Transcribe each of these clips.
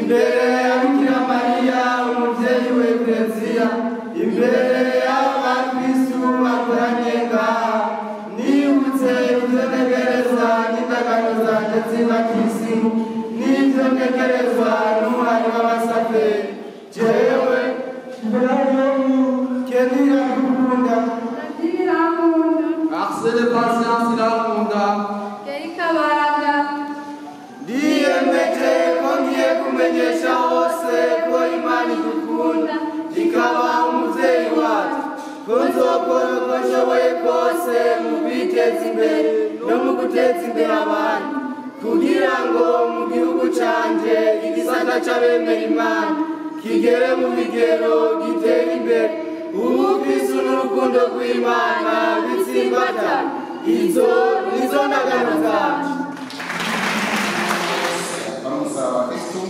Imbere ya Bikira Mariya umuvyeyi w'Ekleziya, imbere y'abakristu bakoranye ngaha, nibutse ivyo ntegerezwa n'indagano zanje z'ibakisimu n'ivyo ntegerezwa n'umuhari w'abasaferi. Jewe Kenira Dukunda, Arsene Patience Irankunda, Kerikabanga, ndiyemeje ko ngiye kumenyesha hose ko Imana idukunda ikaba umuvyeyi wacu, ko nzokora uko nshoboye kose mu kwiteza imbere no mu guteza imbere abandi, kugira ngo mu gihugu canje igisata c'abemera Imana kigere mu bigero gitera imbere. Ubukristu n'urukundo rw'Imana bitsimbatane. Izo nizo ndagano zacu. Umusaraba wa Kristu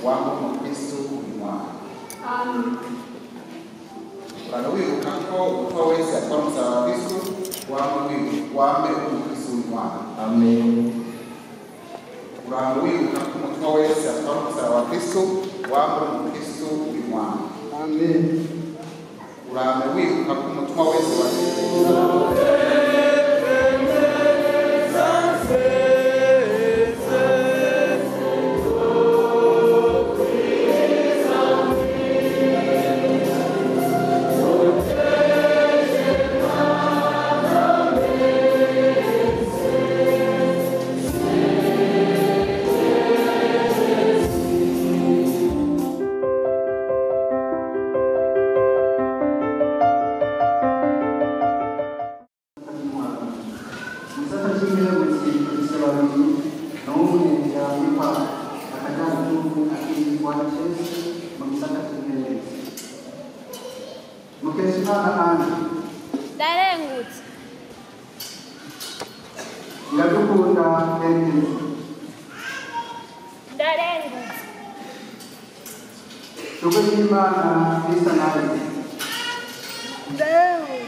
wanga umukristu w'Imana. Amen. Urana wibuka ko umutwa wese atwara umusaraba wa Kristu wambe umukristu w'Imana. Amen. Urana wibuka ko umutwa wese atwara umusaraba wa Kristu wambe umukristu w'Imana. Amen. Urana wibuka ko umutwa wese wa Ndarengutse. Iradukunda Denise. Ndarengutse. Shukuru Lisa nawe. Ndarengutse.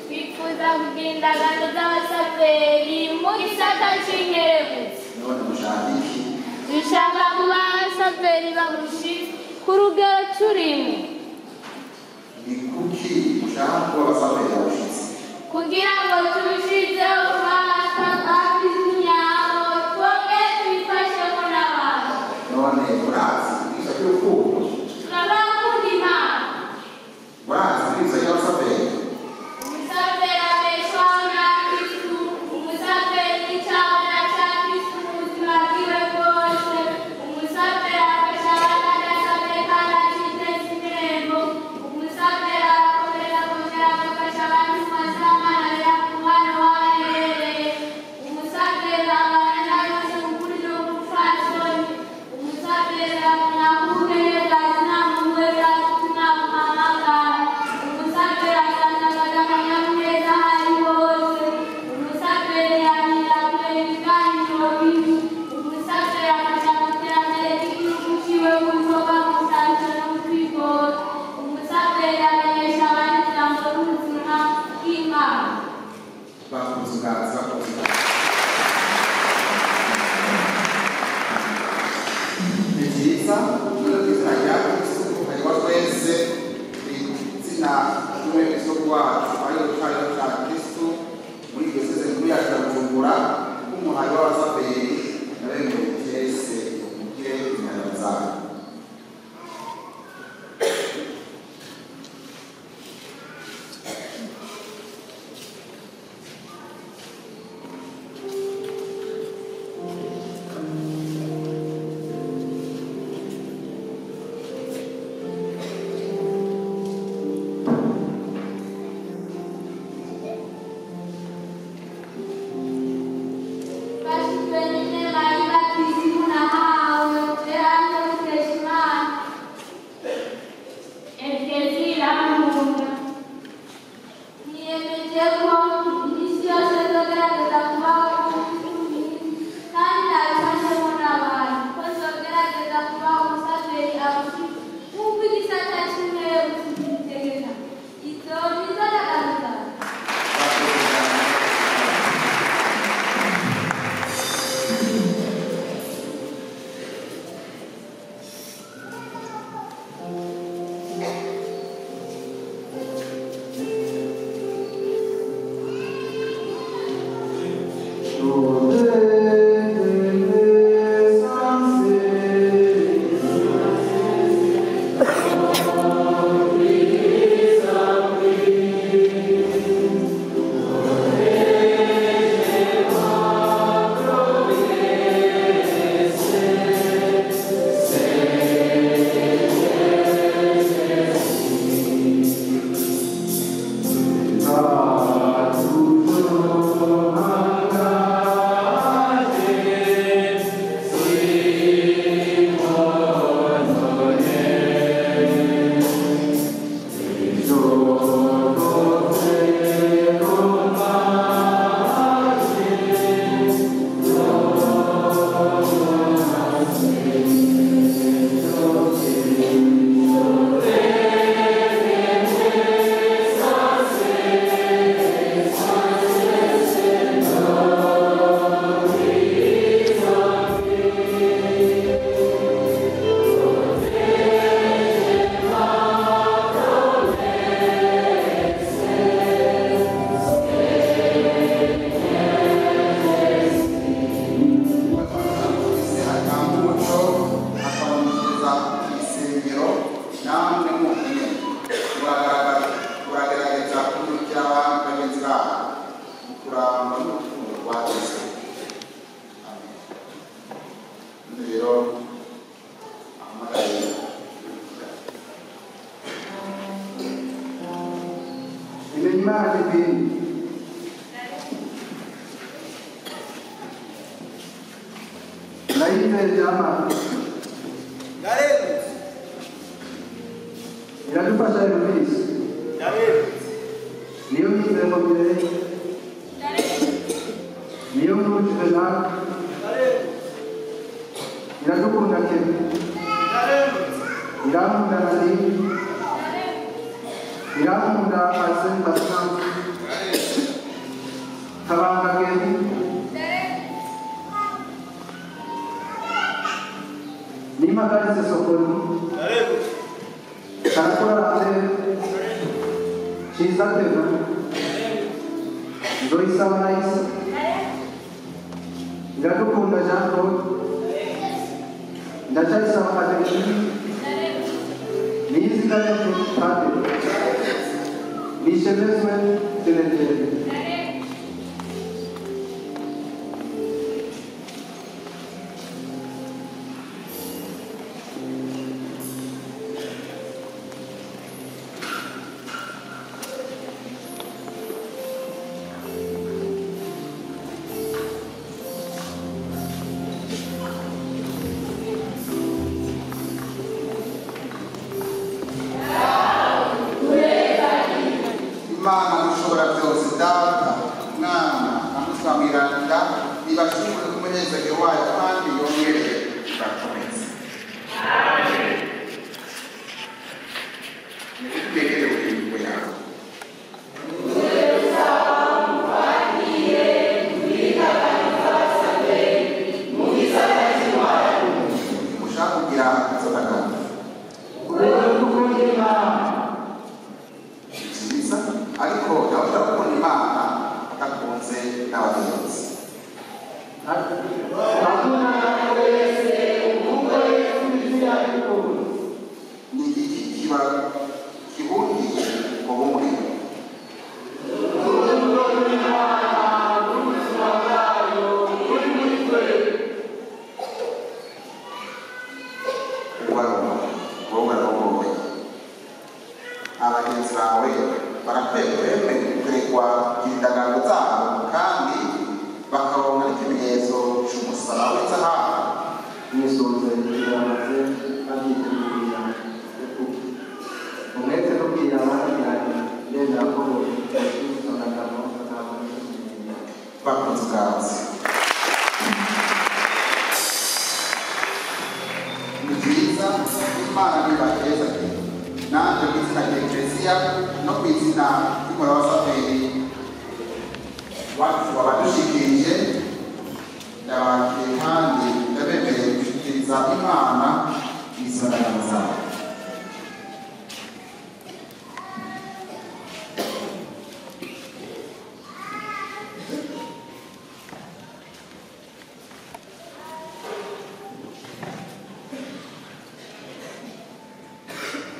Twifuza kugira indagano z'abasaferi mu gisata c'inkerebutsi. Dushaka kuba abasaferi bagushitse ku rugero turimo. Ni kuki mushaka kuba abasaferi bagushitse? Kugira ngo turushizeho kuba abakristu nyabo, twongere tubifashemo n'abantu. None murazi ibwirizwa ry'urukundo? Turabakunda Imana. Murazi ibwirizwa ry'abasaferi? Umusaferi abeshwaho na Kristu, umusaferi n'icabona ca Kristu mu buzima bwiwe bwose, umusaferi afasha abadasabye kandi akiteza irembo, umusaferi arakomeza kongera agafasha abandi mu masaha ku mwana w'aho umusaferi abana n'abose mu kuri no mu bupfasoni, umusaferi abona ubwenge bwa muntu wese tunamuhamagara, umusaferi asanga akanyamuneza aho ari hose, umusaferi yamira kure ibiganiro bibi, umusaferi afasha mu iterambere ry'igihugu ciwe mu bikorwa gusangira no mu kwigora, umusaferi amenyesha abandi ijambo ry'ubuzima bw'Imana. Bakunze ubwatsi, bakunze ubwatsi. Ni byiza none ku izina rya Kristu hariho twese izina ry'umwepiskopi wacu ariwe cyariro cya Kristu muri diyoseze nkuru yacu ya Bujumbura, nk'umuhari w'abasaferi nabemerewe twese mugire indagano zanyu.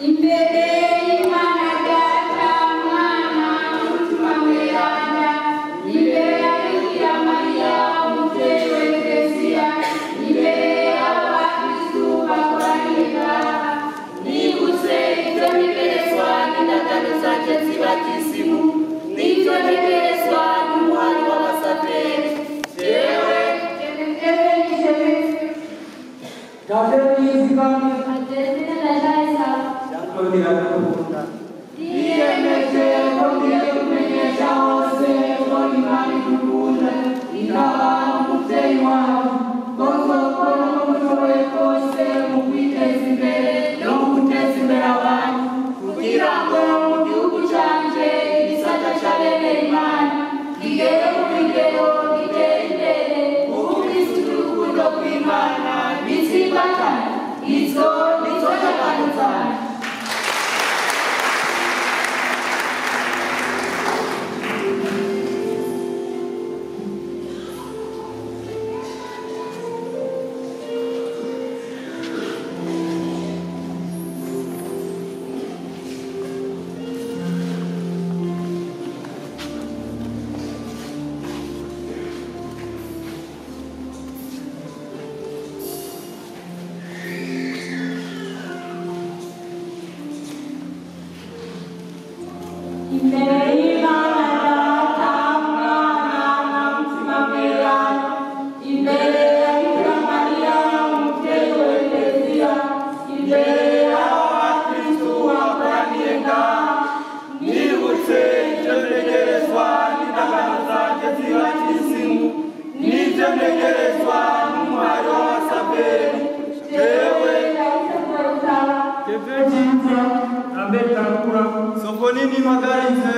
Imbere y'Imana Data, Mwana n'Umutima Mweranda, imbere ya Bikira Mariya umuvyeyi w'Ekleziya, imbere y'abakristu bakoraniye ngaha, nibutse ivyo ntegerezwa n'indagano zanje z'ibatizimu, n'ivyo ntegerezwa n'umuhari w'abasaveri, jewe Genevieve Nishemezi, Adelina Ndayisaba, Niyemeje ko ngiye kumenyesha hose ko Imana idukunda ikaba umuvyeyi wacu, ko nzokora uko nshoboye kose mu kwiteza imbere no mu guteza imbere abandi, kugira ngo mu gihugu canje igisata c'abemera Imana kigere ku bigero gitere imbere, ubukristu n'urukundo rw'Imana bitsimbatane. Izo nizo ndagano zanje. Imbere y'Imana Data, Mwana na Mutima Mweranda, imbere ya Bikira Mariya umuvyeyi w'Ekleziya, imbere y'abakristu bakoraniye ngaha, nibutse ivyo ntegerezwa n'indagano zanje z'ibatizimu, n'ivyo ntegerezwa n'umuhari w'abasaveri, jewe Sofonini Magaritse,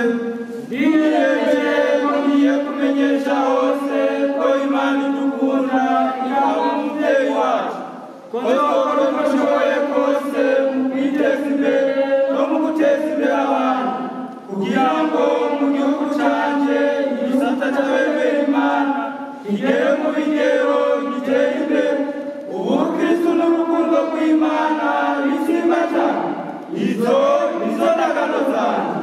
ndiyemeje ko ngiye kumenyesha hose ko Imana idukunda ikaba umuvyeyi wacu, ko nzokora uko nshoboye kose mu kwiteza imbere no mu guteza imbere abandi, kugira ngo mu gihugu canje igisata c'abemera Imana kigere mu bigero gitere imbere, ubukristu n'urukundo rw'Imana bitsimbatane. Izo nizo ndagano zanje.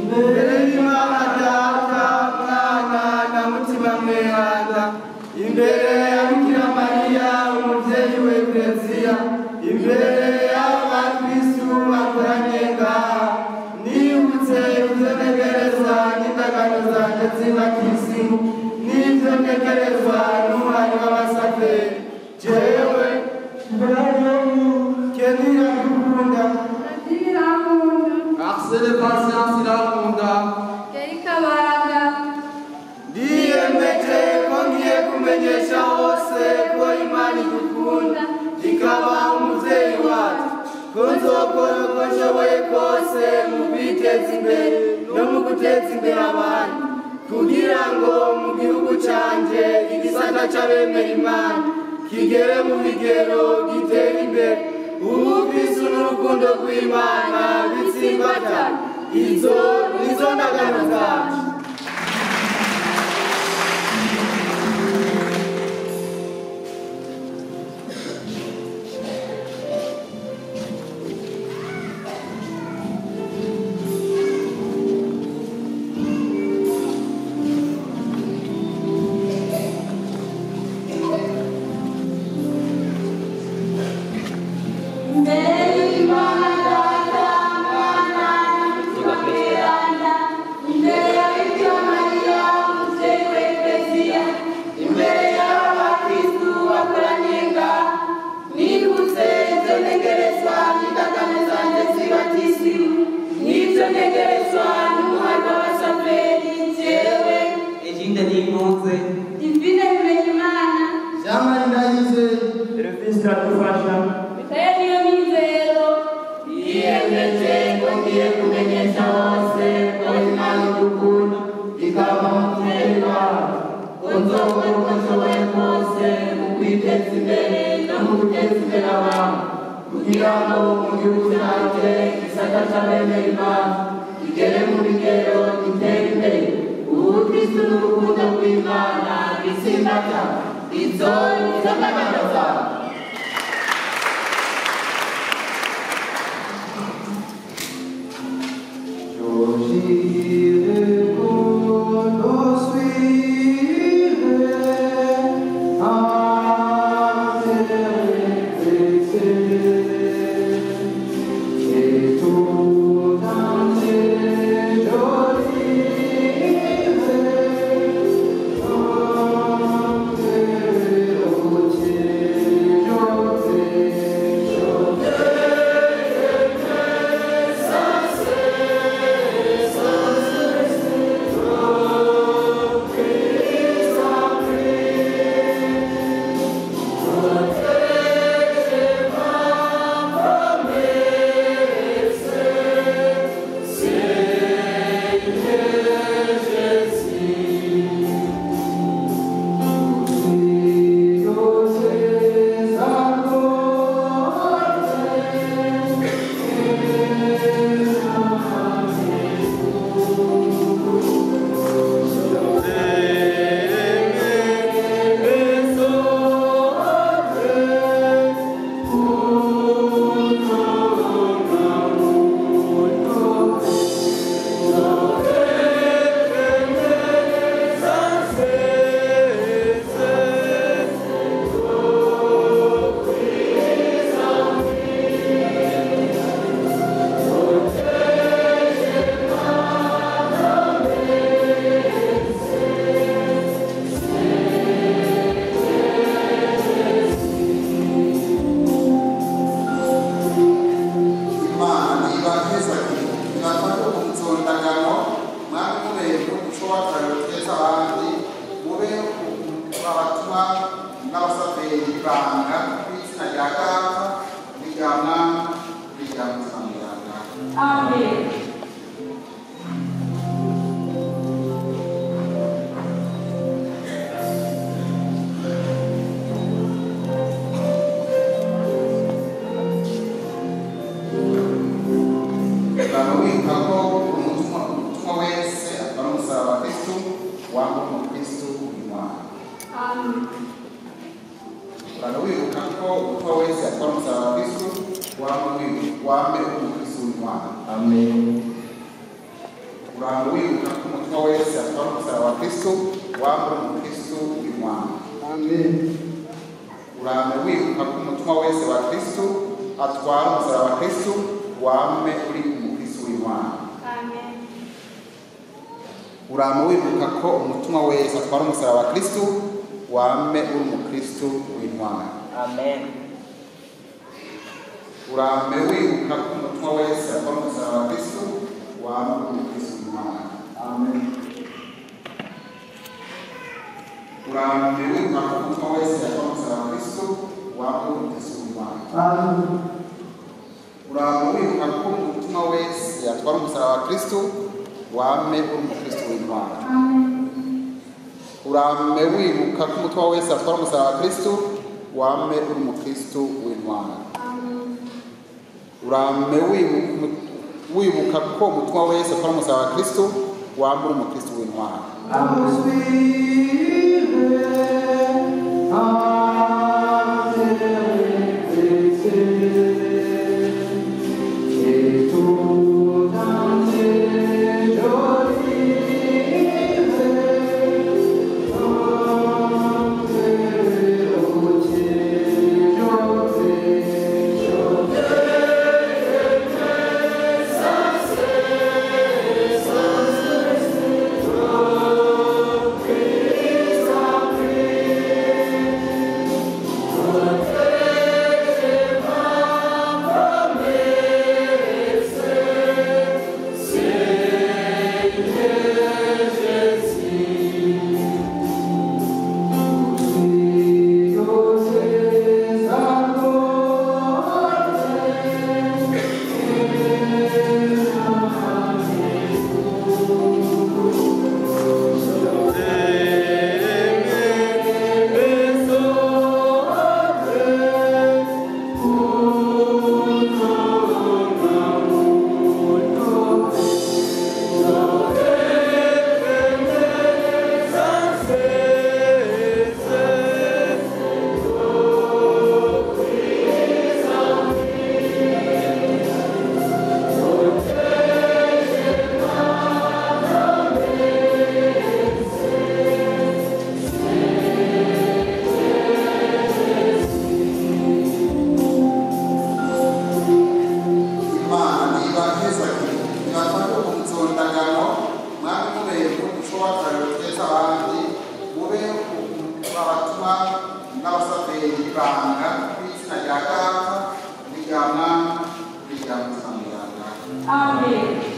Imbere y'Imana Data, Mwana na Mutima Mweranda, imbere ya Bikira Mariya umuvyeyi w'Ekleziya, imbere y'abakristu bakoraniye ngaha, nibutse ivyo ntegerezwa n'indagano zanje z'ibatizimu, n'ivyo ntegerezwa n'umuhari w'abasaveri, jewe Kenira Dukunda, Arsène Patience Irankunda, Kerikabaraga, Ndiyemeje ko ngiye kumenyesha hose ko Imana idukunda ikaba umuvyeyi wacu, ko nzokora uko nshoboye kose mu kwiteza imbere no mu guteza imbere abandi, kugira ngo mu gihugu canje igisata c'abemera Imana kigere mu bigero gitere imbere, ubukristu n'urukundo rw'Imana bitsimbatane. Izo nizo ndagano zanje. Imbere y'Imana Data, Mwana na Mutima Mweranda, imbere ya Bikira Mariya umuvyeyi w'Ekleziya, imbere y'abakristu bakoraniye ngaha, nibutse ivyo ntegerezwa n'indagano zanje z'ibatizimu, n'ivyo ntegerezwa n'umuhari w'abasaveri, jewe Egide Nikunze, Divine Bimenyimana, Jean Marie Ndayizeye, Elvis Iradufasha, Mikael Niyonizeye, kwiteza imbere no mu guteza imbere abantu, kugira ngo mu gihugu canje igisata c'abemera Imana kigere mu bigero gitere imbere. Ubukristu n'urukundo rw'Imana bitsimbata. Izo nizo ndagano zawe. Imana ibahezagire, ibafate ku nzondagano, mwami mubere umuco w'akarorero keza abandi, mube abatumwa n'abasaveri b'ibanga kw'izina rya Data n'irya Mwana n'irya Mutima Mweranda. Amen. Baba wibuka ko umutumwa wese atwara umusaraba wa Kristu, wanga umukristu w'Imana. Amen. Baba wibuka ko umutumwa wese atwara umusaraba wa Kristu, wambe umukristu w'Imana. Amen. Uranga wibuka ko umutumwa wese atwara umusaraba wa Kristu, wambe umukristu w'Imana. Amen. Urame wibuka ko umutumwa wese wa Kristu atwara umusaraba wa Kristu, wame uri umukristu w'Imana. Amen. Urame wibuka ko umutumwa wese atwara umusaraba wa Kristu, wame uri umukristu w'Imana. Amen. Urame wibuka ko umutumwa wese atwara umusaraba wa Kristu, wame uri umukristu w'Imana. Amen. Urame wibuka ko umutumwa wese atwara umusaraba wa Kristu, wame uri umukristu w'Imana. Amen. Urame wibuka ko umutumwa wese atwara umusaraba wa Kristu, wame uri umukristu w'Imana. Urame wibuka ko umutumwa wese atwara umusaraba wa Kristu, wame uri umukristu w'Imana. Urame wibuka ko umutumwa wese atwara umusaraba wa Kristu, wame uri umukristu w'Imana. Amen. Wataruteza abandi mube abatumwa n'abasaferi b'ibanga kw'izina rya Data n'irya Mwana n'irya Mutima Mweranda. Amen.